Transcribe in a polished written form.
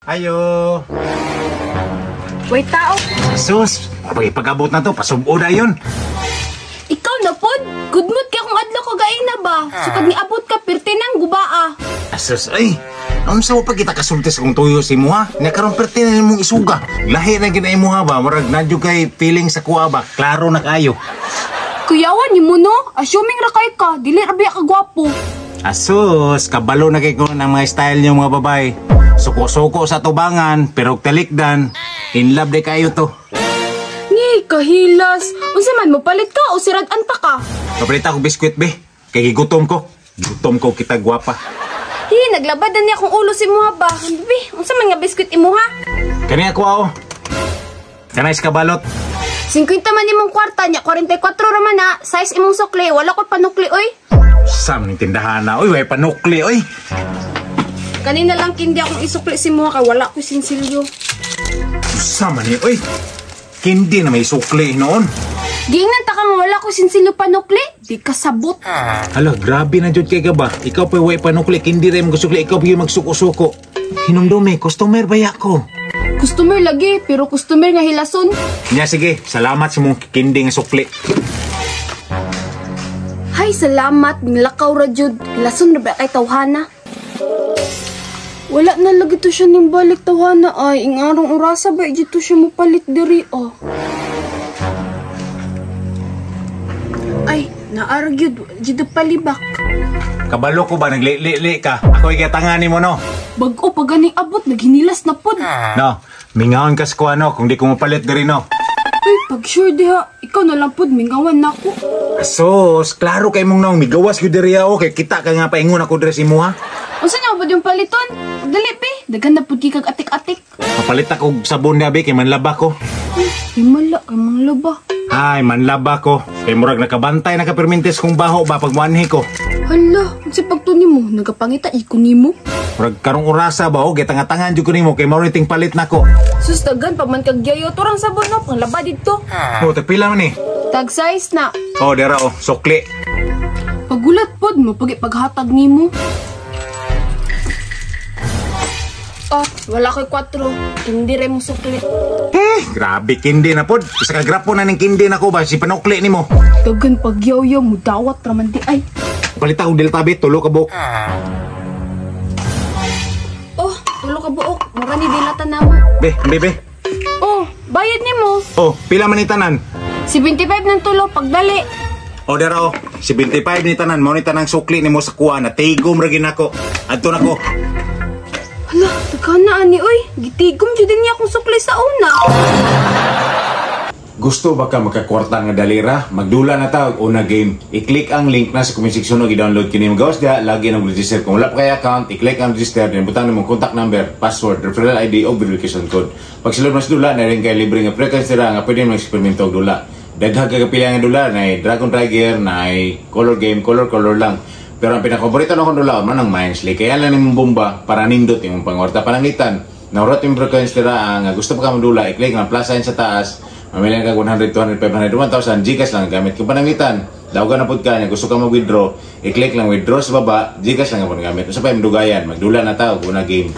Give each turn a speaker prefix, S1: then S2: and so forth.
S1: Ayo.
S2: Way tao.
S1: Sus, pag pag-abot na to, pasubo na yun.
S2: Ikaw na pod. Good mood kay akong adlaw kagaina ba. Sukad ni abot ka pirti nang gubaa.
S1: Asus, ay. Unsa mo pa kita kasulti sa kong tuyo si imuha? Nya karon perti na nimong isuga. Lahi na gid na imuha ba? Murag nadyo kay feeling sa kuha ba? Klaro na kayo.
S2: Kuyawan ni mo no, assuming ra kay ka, dili ra biya ka gwapo.
S1: Asus, kabalo na kay ko ng mga style niyo mga babae. Suko-suko sa tubangan, pero talikdan, in love de kayo to.
S2: Ni kahilas. Unsa man mo palit ka o sirad-an pa ka?
S1: Kapalit ako biskwit be. Kay gigutom ko. Gutom ko kita gwapa.
S2: Hi, naglabad na niya akong ulo si imuha ba. Bi, unsa man nga biskwit imuha?
S1: Kani ako aw. Kanay sa kabalot.
S2: 50 man imong kwarta nya, 44 ra man na, size imong sukli, wala ko panukli oy.
S1: Sam ning tindahan na. Uy, way panukli oy.
S2: Kanina lang kindi akong isukli si imuha kay wala ko sinsilyo.
S1: Sam man ni oy. Kindi na may sukli noon.
S2: Giingnan ta ka nga wala ko sinsilyo panukli, di ka sabot.
S1: Hala, grabe na jud kay ka ba? Ikaw pa way panukli, kindi rin magsukli, ikaw pa yung magsuko-suko. Hinumdumi, customer ba ko?
S2: Customer lagi, pero customer nga hilason.
S1: Nya sige, salamat sa mong kindi nga sukli.
S2: Hay, salamat, nilakaw ra jud. Hilason ra ba kay tawhana? Wala na lagi to siya ning balik tawhana ay. Ingarong orasa ba dito siya mopalit diri oh. Ay, naara gyud dito palibak.
S1: Kabalo ko ba nagli-li-li ka? Ako igatangan nimo no.
S2: Bag-o pa ganing abot naghinilas na pod.
S1: No, mingaon ka sa kuha no kung di ko mopalit diri no.
S2: Uy, pag sure diha, ikaw na lang pod mingawan nako.
S1: Asos, klaro kay mong naong migawas gyud diri ako kay kita ka nga paingon ako diri sa imuha.
S2: Unsa na pod yung paliton? Dali pe, daghan na pod kay kag atik-atik.
S1: Papalit ako og sabon gabi kay manlaba ko.
S2: Uy, himala kay manglaba.
S1: Ay, manlaba ko. Kay murag nakabantay nakapirmintes kong baho ba pag muanhi ko.
S2: Hala, unsa pagtuni mo, nagapangita iko nimo.
S1: Murag karong orasa ba o gitangatangan jud ko nimo kay mao ni ting palit nako.
S2: Sus, daghan pa man kag yayo turang sabon no, panglaba didto.
S1: Oh, tagpila man ni.
S2: Tag size na.
S1: Oh, dira oh, sukli.
S2: Pagulat pod mo pag ipaghatag nimo. Oh, wala ko'y 4. Hindi rin mo sukli.
S1: Eh, grabe kindi na pod. Isa ka grapo na ning kindi nako ba si panukli nimo.
S2: Daghan pagyaw-yaw mo dawat raman di ay.
S1: Palit ako delta B, tulo ka buok.
S2: Oh, tulo ka buok. Mura ni dilatan namo.
S1: Be, be, be.
S2: Oh, bayad nimo.
S1: Oh, pila man ni tanan?
S2: 75 ng tulo pagdali.
S1: Oh, dira oh. 75 ni tanan, mao ni tanang sukli nimo sa kuha na tigom ra ginako. Adto nako.
S2: Hala, daghan na ani oy. Gitigom jud niya akong sukli sa una.
S1: Gusto ba ka makakwarta nga dalira? Magdula na ta og una game. I-click ang link na sa comment section og i-download kini. Magawas diha, lagi nang register. Kung wala pa kay account, i-click ang register, then butang nimong contact number, password, referral ID o verification code. Pag sulod mas dula, na rin kay libre nga frequency ra nga pwede mo eksperimento og dula. Daghang kay kapila nga dula, na Dragon Tiger, na color game, color color lang. Pero ang pinakapaborito na akong dula man ang Mindsley. Kaya lang nimong bomba para nindot imong pangwarta pananglitan. Naurot yung frequency ra ang gusto pa ka modula, i-click ang plus sign sa taas. Mamili ka 100, 200, 500, 1,000, Gcash lang ang gamit. Kung pananglitan, daw ka na pud ka niya, gusto ka mag-withdraw, i-click lang withdraw sa baba, Gcash lang ang gamit. Usa pa yung dugayan, magdula na tao, una game.